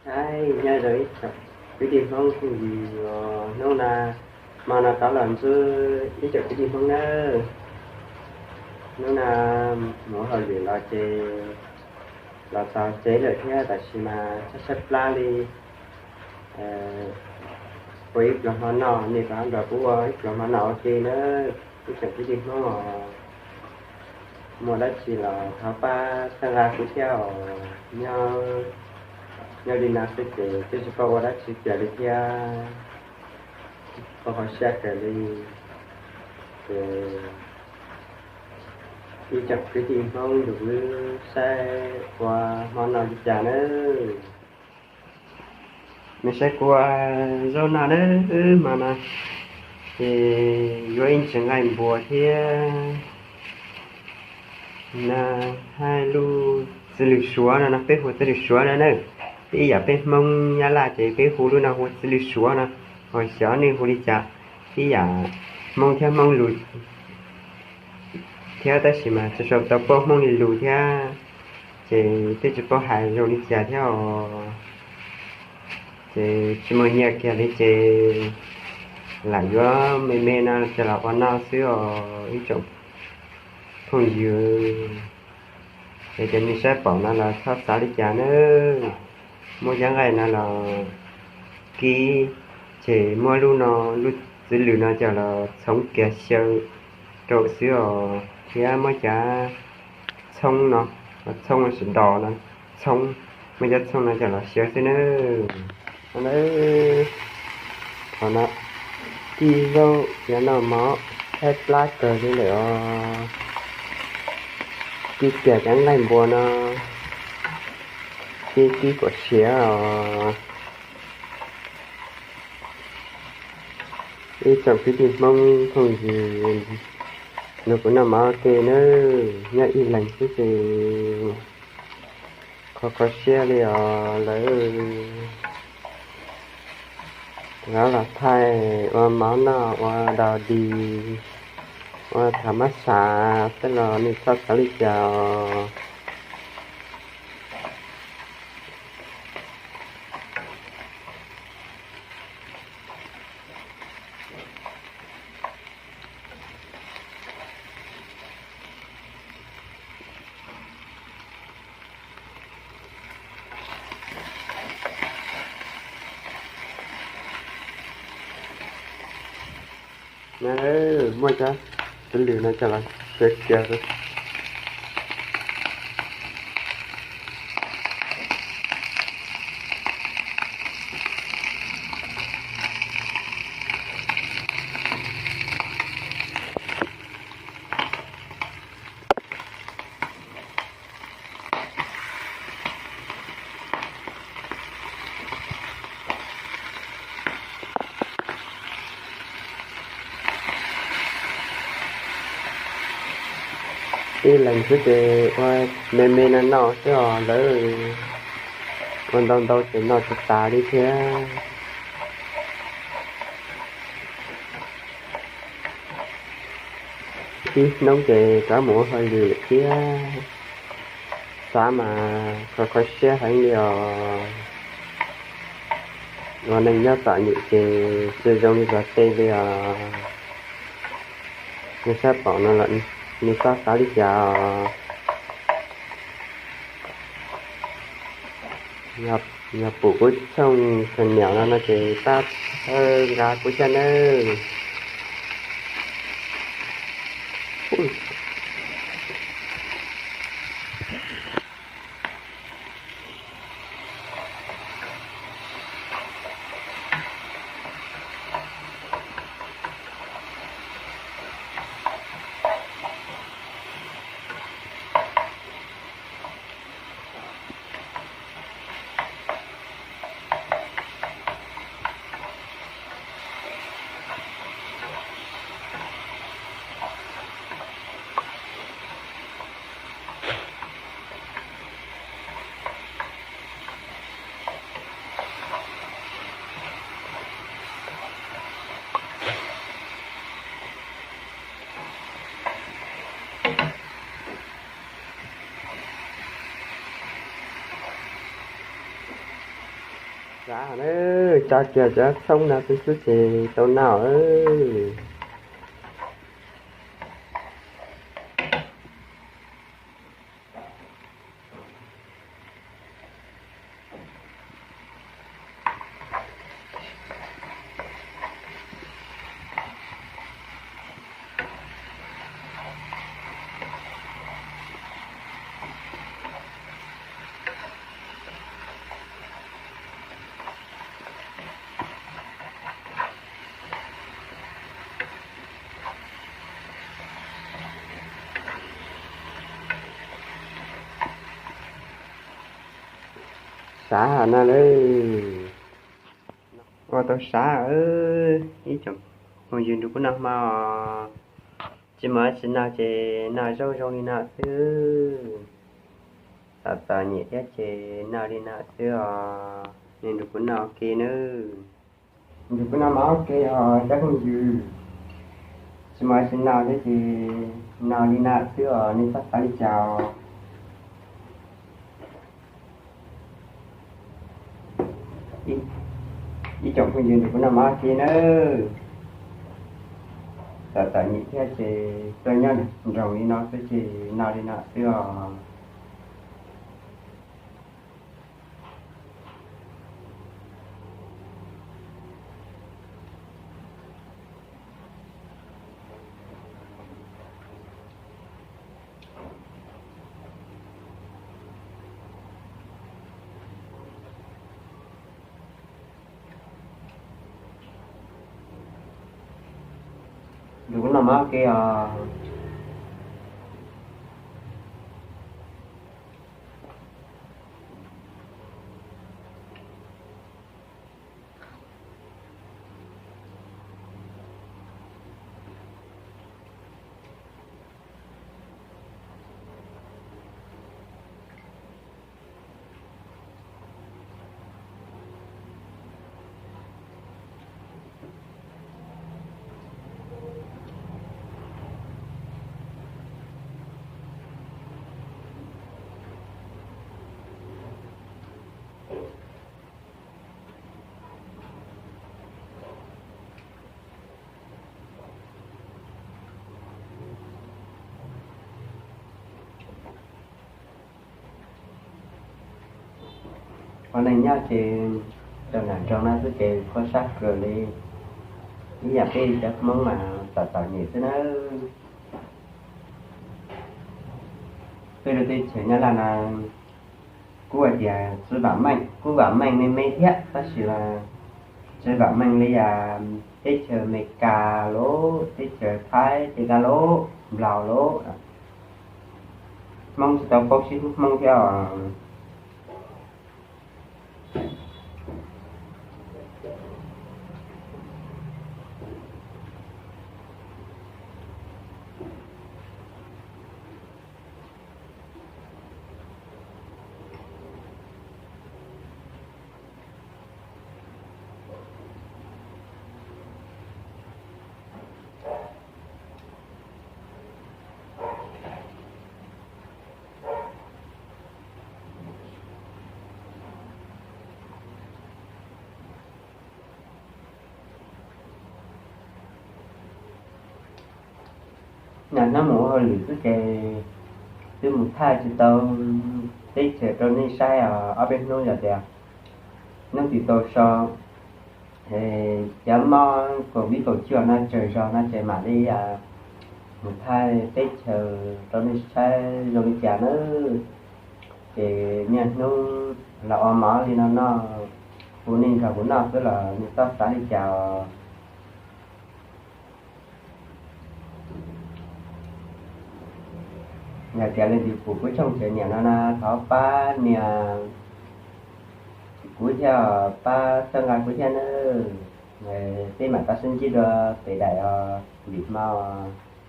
Hais nyob zoo ib tsoom kwv tij Hmoob phooj ywg, hnub no, hmo no rov los ntsib ib tsoom kwv tij Hmoob nawb. Hnub no mus hauj lwm los ces los txog tsev lawm thiab, tab sis mas tshaib tshaib plab li. Ua ib pluag hmo noj, nej kuj nrog kuv ua ib pluag hmo noj ua ke nawb ib tsoom kwv tij Hmoob os. Muaj dab tsi los thov pab txhawb nqa kuv thiab os. Nyob li no xwb ces twb tsis paub ua dab tsi kiag li thiab, kho kho siab kawg li. Ces ib tsoom kwv tij Hmoob nrog wb saib ua hmo noj li cas nawb. Mej saib kuv ua zaub noj nawb, hmo no ces yuav ib ntsis nqaij npua thiab na, hais lub txiv lws suav no no, peb hu txiv lws suav no na. Ib yam peb Hmoob Nyab Laj ces peb hu lub no hu txiv lws suav no, ho xyov nej hu li cas. Ib yam Hmoob thiab Hmoob lus thiab, tab sis mas tsis tau paub Hmoob li lus thiab, ces twb tsis paub hais zoo li cas thiab os. Ces tsis muaj nyiaj kiag li ces lam yuav me me no coj los ua noj xwb os ib tsoom phooj ywg. Es cov nej saib pom no los txhob xav li cas nawb. Muab cov nqaij no los kib, ces muab lub no, lub txiv lws no coj los txhoov kiag xyaw rau xwb os, thiab muab cov txhoob no, txhoob sawv daws no, txhoob, muab cov txhoob no coj los xyaw xwb nawb. Qhov no kib zaub yav noj mov, tshaib plab kawg li lawm os. Kib kiag cov nqaij npua no, kib kib kom siav os. Ib tsoom kwv tij Hmoob phooj ywg, nrog kuv noj mov ua ke nawb, nyob ib leeg xwb ces kho kho siab li os lawv. Lawv los thaij ua mov noj, ua dog dig, ua thav mab sam xwb los nej txhob xav li cas os. Muab cov txiv lws no coj los xyaw kiag. Ib leeg xwb ces ua me me no noj xwb os lawv, ua ntau ntau ces noj tsis tas li thiab. Ib hnub ces rov mus ua hauj lwm lawm thiab. Xav mas kho kho siab heev li os. Ua neej nyob txom nyem ces tsis zoo li luag tej li os. Nej saib pom no los nej txhob xav li cas os. Yog pum kuv tshooj khaws niam no no ces pab txhawb nqa kuv thiab nawb. Xav na, tso kiag cov txhoob no xwb ces tau noj. Sab no lawm. Ua tau sab. Ib tsoom phooj ywg nrug kuv noj hmo, tsis muaj dab tsi noj ces noj zoo zoo li no xwb. Txom txom nyem thiab ces noj li no xwb os. Nej nrug kuv noj ua ke nawb. Nrug kuv noj mov ua ke os cov phooj ywg. Tsis muaj dab tsi noj thiab ces noj li no xwb os, nej txhob xav li cas. Ib tsoom phooj ywg nrug kuv noj mov ua ke nawb. Txom txom nyem thiab ces tuaj nyob nroos li no xwb ces noj li no xwb os. Nrug kuv noj mov ua ke os. Ua neej nyob ces rau nram nroog no xwb ces khuab sab kawg li. Ib yam peb cov Hmoob mas txom txom nyem xwb nawb. Peb lub teb chaws Nyab Laj no kuj hais tias tsis vam meej, kuj vam meej me me thiab tab sis mas tsis vam meej li yam teb chaws Amelikas los teb chaws Thaib tej ntawd los Nplog los. Hmoob tsis tau paub sib hlub Hmoob thiab os. Nag hnub mus ua hauj lwm xwb ces twb mus thaij tsis tau teb chaws rau nej saib os. Ob peb hnub yog tias hnub twg tau so, cov mob COVID kaum cuaj no tsawg zog no ces mam li mus thaij teb chaws rau nej saib zoo li cas nawb. Ces niaj hnub los ua mov li no noj, kuv nej nrog kuv noj xwb los nej txhob xav li cas os. Yog tias leej twg pum kuv tshooj tsev niam no na thov pab nias kuv thiab pab txhawb nqa kuv thiab nawb. Peb mam tau sib ntsib dua pem daim os, npim hmo os.